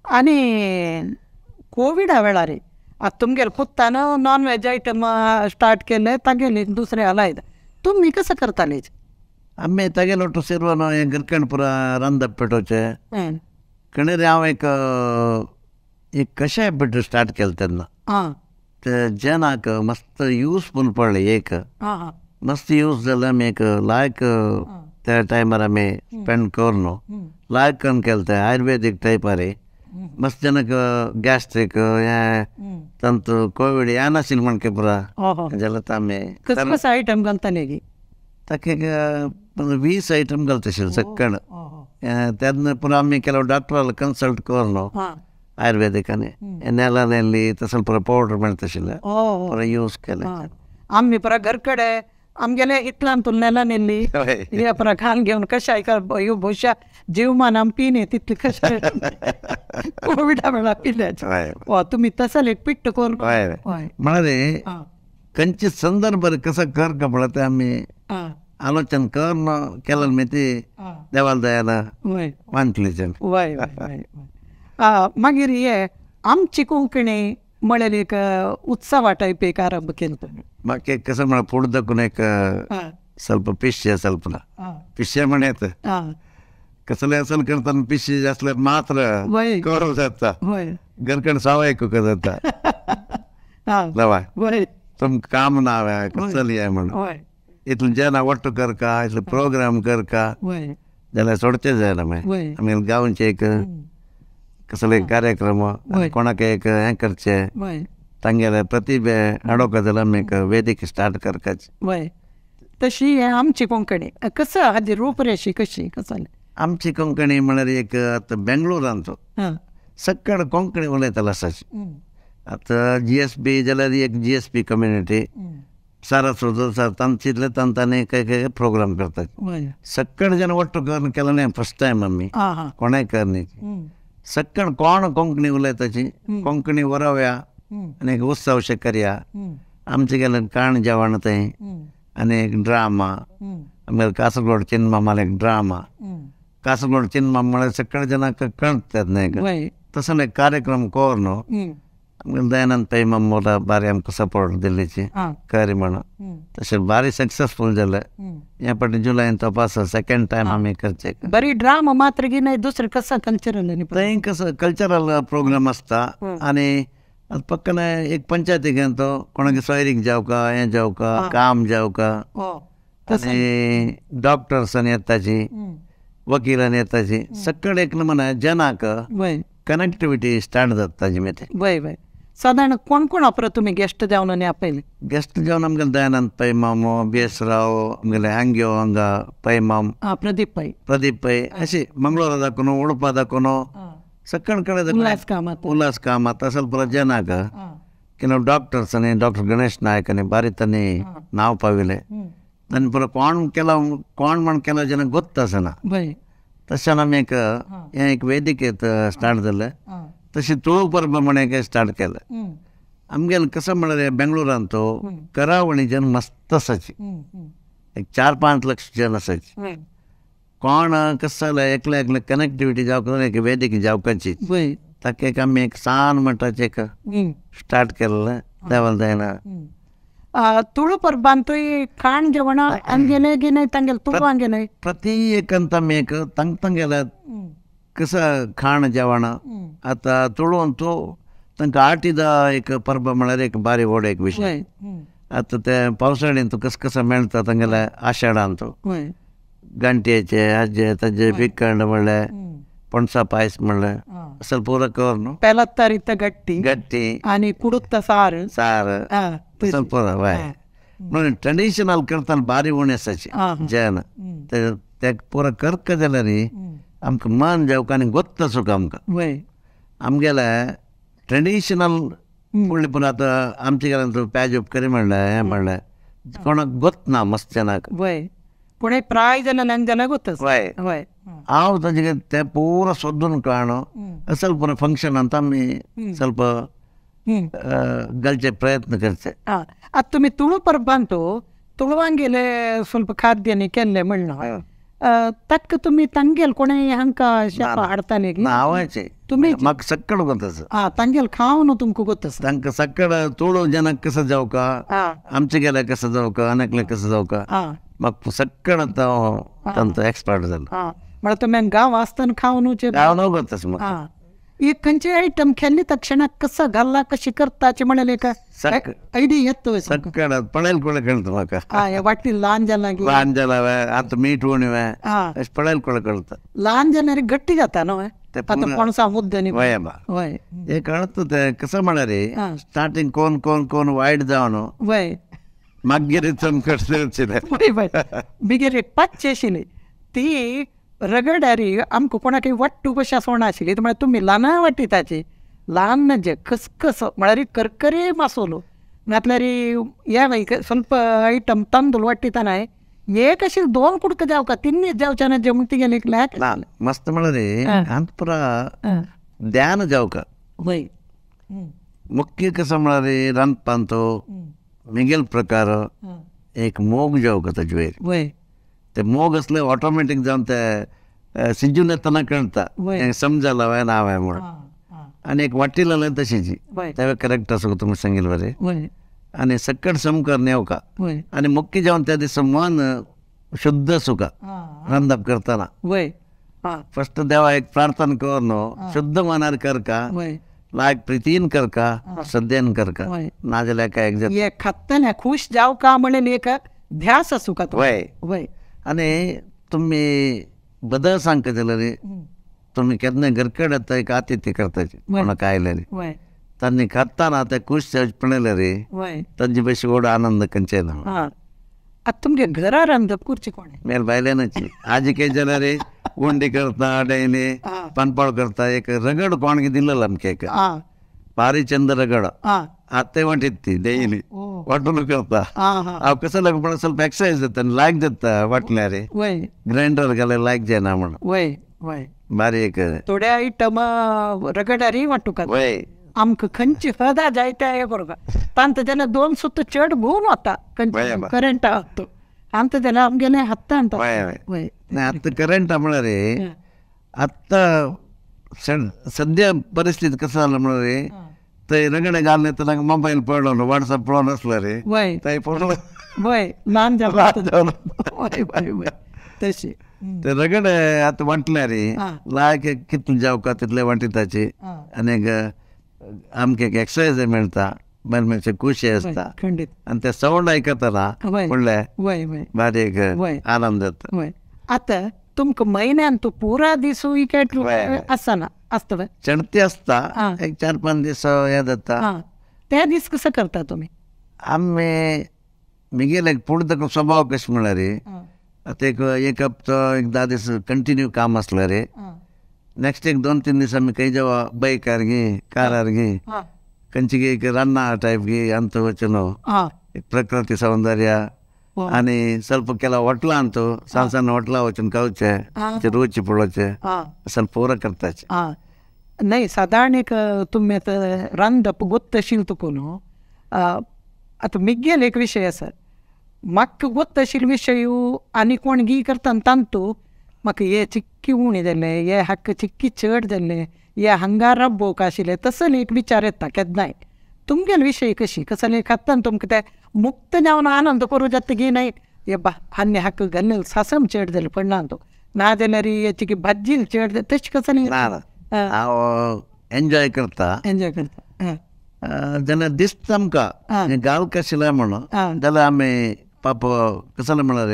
आनी कोविडा वेळार आतां तुमगेले पुत्तान नॉन वेज आयटम स्टार्ट केले तागेले दुसरे हलायद तुमी कसं करताले? आमी तागेलो ಒಟ್ಟು ಸೇರುವನು ಗಿರ್ಕಂಡ್ ಪೂರ रांदप पेटोवचें कणेर हांव एक एक कशाय पिठो स्टार्ट केलें तेन्ना ते जेनाक मस्त यूजफूल पडलें एक मस्त यूज जालें. आमी एक लायक त्या टायमार आमी स्पेंड करून लायक करून केलें तें आयुर्वेदीक टायपार मस्त जनक गॅस्ट्रीक हें तांतू कोवीड हें नाशिल्लें म्हणके पुरा जाल्यार आमी कसो आयटम घालताले गी? ताका एक 20 आयटम घालता आशिल्लें सक्कण. तेन्ना पुरा आमी ಕೆಲವು ಡಾಕ್ಟ್ರಲ್ಲಿ ಕನ್ಸಲ್ಟ್ करून आयुर्वेदिकांनी नेला नेल्ली तसले पुरा पावडर मेळटा आशिल्लें पुरा यूज केलें. आमी पुरा घर कडेन आमगेले इतल्यान तूं नेला नेल्ली हे पुरा घाल घेवन कशाय भोवशा जीवमान आमी पिने तितली कशें कोविडा वेळार पिले. तुमी तसले एक पिट्ट करून म्हळ्यार खंयचे संदर्भ कसो करका पळय तें आमी आलोचन करून केलें न्ही ती देवाल दयान वांटली. वय वय. मागीर हे आमची कोंकणी म्हळ्यार एक उत्सवा टायप एक आरंभ केलो तुमी. म्हाका एक कसं म्हळ्यार फुडें दाखून एक ಸ್ವಲ್ಪ ಪಿಶ್ಯ ಸ್ವಲ್ಪ ಪಿಶ್ಯ म्हणत कसले असल करताना पिश्य असल्यार मात्र करूं जाता घरकण सावय जाता नवा तुमकां काम ना कसली म्हणून इतलें जेन्ना ಒಟ್ಟು करका इतले प्रोग्राम करका जाल्यार सोडचें जायना मागीर आमी गांवचे एक कसले कार्यक्रम कोणाक एक हें करचें तांगेले प्रतिभे हाडोवका जाल्यार आमी एक वेदिक स्टार्ट करपाची. तशी आमची कोंकणी कसं हाजी रूपरेशी कशी कसं? आमची कोंकणी म्हळ्यार एक आतां बेंगलोरांत सगळे कोंकणी उलयताले आसाची. आतां जी एस बी जाल्यार एक G S P community Saraswat sir तांचे तांतांनी काय काय प्रोग्राम करतात सगळे जण ಒಟ್ಟು करून केलं नाही फर्स्ट टायम आमी कोणाय करनी सगळे कोण कोंकणी उलयताची कोंकणी बरोवया आनी एक उत्सव शे करया. आमचे गेले काण जेवण थंय आनी एक ड्रामा आमगेले कासरगोड चिन्मामाल एक ड्रामा कासरगोड चिन्माम म्हळ्यार सगळे जणांक कळटात न्हय तसो एक कार्यक्रम करून आमगेले दयानंद पै मामोला बारी आमकां सपोर्ट दिल्लीची खरी म्हणून तशें बारी सक्सेसफूल जालें. ह्या फावटी जुलयान तपास सेकंड टायम आमी करचे. बरी ड्रामा मात्र की नाही दुसरें कसं कल्चरल थंय कसं कल्चरल प्रोग्राम आसता आनी पक्कन एक पंचायती घेवन तो कोणाक सोयरीक जावका हें जावका काम जावका आनी डॉक्टर्सांनी येताची वकिलांनी येताची सगळे एक नमुना जनाक कनेक्टिविटी स्टार्ट जाता ताजी मागीर. वय वय. सादारण कोण कोण अपरा तुमी गेस्ट जावन आनी आपयले? गेस्ट जावन आमगेले दयानंद पै मामो बी एस राव आमगेले हांग्यो हांगा पै माम प्रदीप पै प्रदीप पै अशें मंगळूरा दाखोवन उडपा दाखोवन सगळे कडेन उल्हास कामत उल्हास कामत असल पुरा जनाक ಕೆಲವು ಡಾಕ್ಟರ್ಸ್ आणि डॉक्टर गणेश नायक आणि ಬಾರಿ ತನ್ನಿ नाव पाविले तांणी पुरा कोण ಕೆಲವು कोण म्हण ಕೆಲವು ಜನ ಗೊತ್ತಾಸನ तशें आमी एक हें एक वेदिकेत स्टार्ट जालें. तशें तुळू परब म्हण एक स्टार्ट केलें. आमगेले कसं म्हळ्यार बेंगळुरांत करावळी जन मस्त आसाची एक 4-5 लक्ष जन आसाची कोण कसं जालें एकले एकले कनेक्टिविटी जावंक एक वेदिक जावपाची ताका एक आमी एक सान म्हणटाचें एक स्टार्ट केल्लें देवाल जायना. तुळू परबांतूय खाण जेवण आमगेले गिने तांगेले तुळू आमगेले प्रति एक आमी एक तांग तांगेले कसं खाण जेवण आतां तुळू अंतू तांकां आटीदा एक परब म्हळ्यार एक बारी व्हड एक विशय. आतां ते पावसाळ्यांत कसं कसं मेळटा तांगेले आषाढांत गांठयेचे हाजे ताजे भिकंड म्हणलें पणसा पायस म्हणलें असल पुरा करून पेलत्तारीत गट्टी गट्टी आनी कुडुत्त सार सार असल पुरा वय म्हणून ट्रेडिशनल करतना बारी उणें आसाची जेवण ते पुरा करका जाल्यार आमकां मन जावका आनी गोत्ता सुख आमकां आमगेले ट्रेडिशनल फुडलें पूण आतां आमचे घरांत प्याज उपकरी म्हणलें हें म्हणलें कोणाक गोत ना मस्त जनाक पूण हे प्राय जणांक जनाक गोत वय हांव ताजे तें पुरा सोदून काडून असल पुरा फंक्शनांत आमी ಸ್ವಲ್ಪ घालचे प्रयत्न करचे. आतां तुमी तुळू परबांत तुळवांगेले ಸ್ವಲ್ಪ खाद्यानी केल्लें म्हणलां ताका तुमी तांगेल कोणें हांकां शेफा हाडटाले? हांवाचे तुमी म्हाका सक्कड गोत आसा. आं, तांगेल खावन तुमकां गोत आसा. तांकां सक्कड तुळू जनाक कसो जावका, आमचे गेल्यार कसो जावका, आनी कसो जावका, म्हाका सक्कड आतां तांचो एक्सपर्ट जालो. म्हळ्यार तुमी गांव आसतना खावन गांव गोत आसा म्हाका. एक खंयचे आयटम खेल्ले तक्षणाक कसो घाल्ला कशी करताचे म्हणल्यार एक आयडिया येता. सक्कड पळयल कोळे कळटा म्हाका. हय, वाटी ल्हान जाला, ल्हान जाला आतां मीठ उणें अशें पळयल कोळे कळटा. ल्हान जाल्यार गट्टी जाता न्हू आतां पणसा मुद्दे न्ही. वय बा, वय हे कळटा तें कसो म्हळ्यार स्टार्टींग कोण कोण कोण वायट जावन वय मागीर चमकट. वय वय, मागीर एक पांचशे आशिल्ली ती रगडारी आमकां कोणाकय वाट्टू कशी सोण आशिल्ली. म्हळ्यार तुमी ल्हान वाटिताची ल्हान म्हणजे खसखस म्हळ्यार करकरी मासोलो नातल्यार हे ಸ್ವಲ್ಪ ಐಟಮ್ तांदूळ वाटिताना एक अशी दोन कुडक जावका तिन्नी जावच्या ना जेवण तिगेले ना मस्त म्हळ्यार हांत पुरा ध्यान जावका. वय, मुख्य कसं म्हळ्यार रांदपांत मिगेल प्रकार एक मोग जावका ताजे वयर. वय, ते मोग असले ऑटोमॅटीक जावन ते शिजून येतना कळटा समजाला हांवें नांव आहे म्हणून. आनी एक वाटी लायलें तशीची तें करेक्ट आसा तुमी सांगिल्लें बरें. आनी सक्कड समकर नेवका आनी मुख्य जावन त्या दिसा मन शुद्ध सुका रांदप करतना. फस्ट देवा एक प्रार्थना कर न्हू, शुद्ध मनार करका, लायक प्रितीन करका, श्रद्धेन करका, नाजाल्यार काय एक खातना खुश जावका म्हणून एक ध्यास आसूका. वय वय, आनी तुमी बदल सांगता जाल्यार तुमी केन्ना घरकड येता एक आतिथ्य करताचे कोणाक आयल्यार तांणी खाताना ते खुश पळयल्यार तांचे बेशी व्हड आनंद खंयचे ना. आतां तुमगे घरा रांदप करचें कोणें? मेल बायल्यानच. आजी काय जाल्यार उंडी करता, डेली पानपाळ करता. एक रगड कोणगे दिल्लो आमकां एक पारिचंद रगड आतां वांटीत ती डेली वांटून करता. हांव कसो लागून पण ಸ್ವಲ್ಪ एक्सरसाइज जाता आनी लायक जाता वांटल्यार, ग्रायंडर घाल्यार लायक जायना म्हणून. वय वय, बारीक थोडे आयटम रगडारी वांटूका. वय, आमकां खंयची हदा जाय त्या हें करूंक तांकां जेन्ना दोन सुद्दां चड भोवन वता खंयचे करंट आसता आमकां जाल्यार आमगेलें हात्ता. वय, आतां करंट म्हळ्यार आतां सद्या परिस्थिती कसं जालां म्हळ्यार थंय रगडे घालून येतना मोबायल पळोवन वॉट्सएप पळोवन आसलो रे थंय पळोवन. वय, ल्हान जावन. वय वय वय, तशी ते रगडे आतां वांटल्यार लायक कितलें जावका तितलें वांटिताची आनी आमकां एक एक्सरसाइज मेळटा, बायल मनशाक खुशी आसता आनी ते सावंड आयकतना म्हणल्यार बारीक आनंद जाता. आतां तुमकां म्हयन्यान तूं पुरा दीस विकेट आसना आसता चणती आसता एक 4-5 दीस हें जाता. त्या दीस कसो करता तुमी? आमी मिगेले पूण ताका स्वभाव कशें म्हळ्यार आतां एक एक हप्तो एक 10 दीस कंटिन्यू काम आसलें रे, नेक्स्ट एक 2-3 दीस आमी खंय जेवा बायकार गी कारार गी खंयची एक रान्ना टायप गी अंत वचून एक प्रकृती सौंदर्य आनी ಸ್ವಲ್ಪ ಕೆಲವು होटलां अंतू ಸಣ್ಣ ಸಣ್ಣ होटलां वचून खावचें, रुची पळोवचें, ಸ್ವಲ್ಪ ಪೂರ करताचे. नाही सादारण एक तुमी आतां रांदप गोत्त आशिल्लें तुका न्हू. आतां मिगेल एक विशय आसा, म्हाका गोत्त आशिल्लो विशय आनी कोण गी करता तांतू म्हाका हे चिक्की उणें जालें, हे हाका चिक्की चड जालें, हे हांगा रब्बोक आशिल्लें, तसले एक विचार येता केन्नाय. तुमगेलो विशय कशी कसले खाता तुमकां ते मुक्त जावन आनंद करूं जाता की नाही हे बा आनी हाका घाल्लें सासम चड जालें पडना तो, ना जाल्यार हेची भाजी चड जालें तशें कसलें? ना, हांव एन्जॉय करता. एन्जॉय करता जेन्ना दिसता आमकां गाल कशें म्हणून जाल्यार आमी पाप कसलें म्हळ्यार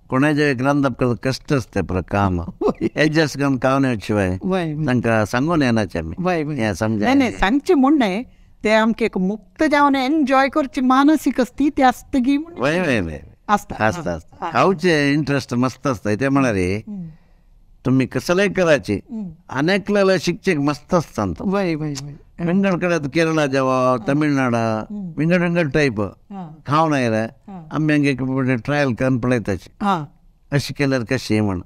कोणाचें एक रांदप करता कश्ट आसता पुरो काम एडजस्ट करून खावन शिवाय तांकां सांगून येनाचे आमी. हें समजा नाही सांगचें म्हूण न्हय, ते आमकां एक मुक्त जावन एन्जॉय करची मानसीक स्थिती आसता की वय वय वय आसता आसता आसता. खावचें इंट्रस्ट मस्त आसता. तें म्हळ्यार तुमी कसलेंय करायचे अनेकल्याला शिकचें मस्त आसता. वय वय वय, विंगड कडेन केरळा जावं तमिळनाडा विंगड विंगड टायप खावन आयले आमी हांगा एक ट्रायल करून पळयताचे अशें केल्यार कशें म्हण.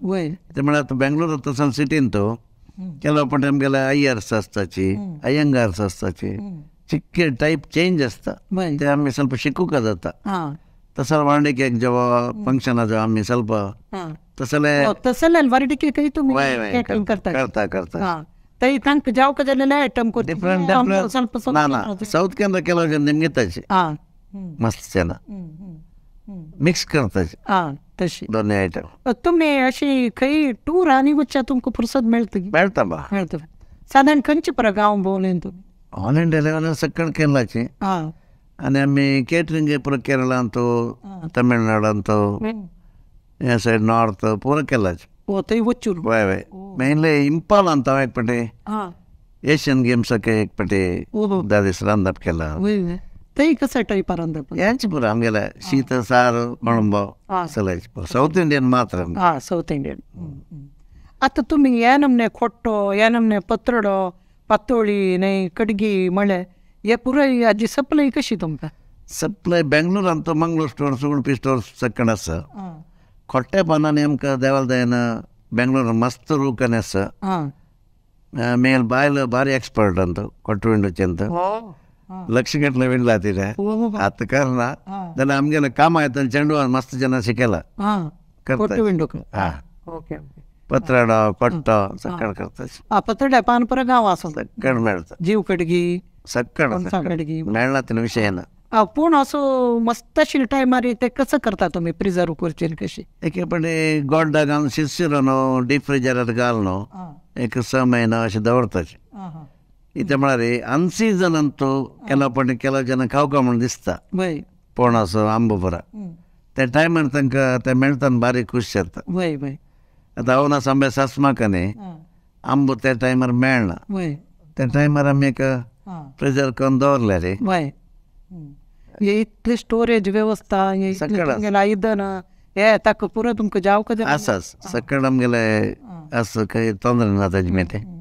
ते म्हळ्यार आतां बेंगलोर तसो सिटीन तो ಕೆಲವು ಪट आमगेले अय्यर्स आसताची अय्यंगार्स आसताची चिक्के टायप चेंज आसता, ते आमी ಸ್ವಲ್ಪ शिकूंक जाता. तसं वार्डिकेक जेव्हा फंक्शन जेव्हा आम्ही ಸ್ವಲ್ಪ तसले तसले वार्डिकेकही तुम्ही कॅटरिंग करता करता करता तरी तांकां जावका जालेले आयटम करता डिफरंट डिफरंट ना ना साऊथ केंद्र केलं जण निमगे ताचे मस्त जन मिक्स करताचे हां तशी दोन्ही आयटम. तुम्ही अशी खंय टूर आनी वचच्या तुमकां फुरसत मेळटा मेळटा बा मेळटा. साधारण खंयचे परा गांव भोंवलेन तुमी? ऑल इंडिया लेवलार सगळं केरळाचे आनी आमी केटरिंग पुरो केरळांत तमिळनाडांत ह्या सायड नॉर्थ पुरो केलाचे. ओ थंय वचून वय वय मेनली इंपाल अंत हांव एक पाटी एशियन गेम्साक एक पाटी 10 दीस रांदप केला. थंय कसं टायप रांदप हेंच पुरो आमगेलें शीत सार कोळंबो सगळें साऊथ इंडियन मात्र. हां साऊथ इंडियन. आतां तुमी हे नमने खोट्टो हे नमने पत्रडो पातोळी न्हय कडगी म्हळ्यार हे पुराय हाजी सप्लाय कशी तुमकां? सप्लाय बेंगलोरांत मंगलोर स्टोर्स उडपी स्टोर्स सगळें आसा. खोट्या पानांनी आमकां देवाल दयेन बेंगलोर मस्त रूकन आसा. मेल बायल भारी एक्सपर्ट अंत ಕೊಟ್ಟು ವಿಂಡೋಚೆ ಅಂತ ಲಕ್ಷಗಟ್ಟಲೆ ವಿಂಡ್ಲಾತಿದೆ ಆತ ಕಾರಣ जाल्यार आमगेलें काम येता चेंडू मस्त ಜನ शिकयला करता. पत्राडो कोट्टो सगळें करता. पत्रड्या पान पुरो गांव आसा सगळें मेळटा. जीव कडगी सगळें कडगी मेळना तिन विशय ना. पूण असो मस्त आशिल्ले टायमार ते कसं करता तुमी प्रिजर्व करचे कशी? एक पाटी गोड्डा घालून शिरशिरो न्हू डीप फ्रिजरार घाल न्हू एक 6 महिना अशें दवरताचे. इतें म्हळ्यार अनसिजन अंतू केला पाटी केला जन खावका म्हूण दिसता पणस आंबो पुरा त्या टायमार तांकां तें मेळटा बारीक खूश जाता. आतां हांव ना आंबे सासमाका न्ही आंबो त्या टायमार मेळना त्या टायमार आमी एक प्रिजर्व करून दवरले रे. इतली स्टोरेज व्यवस्था आयदन हे ताका पुरो तुमकां जावका आसा सगळें आमगेलें आसा काही तोंदरे ना ताजे मेते.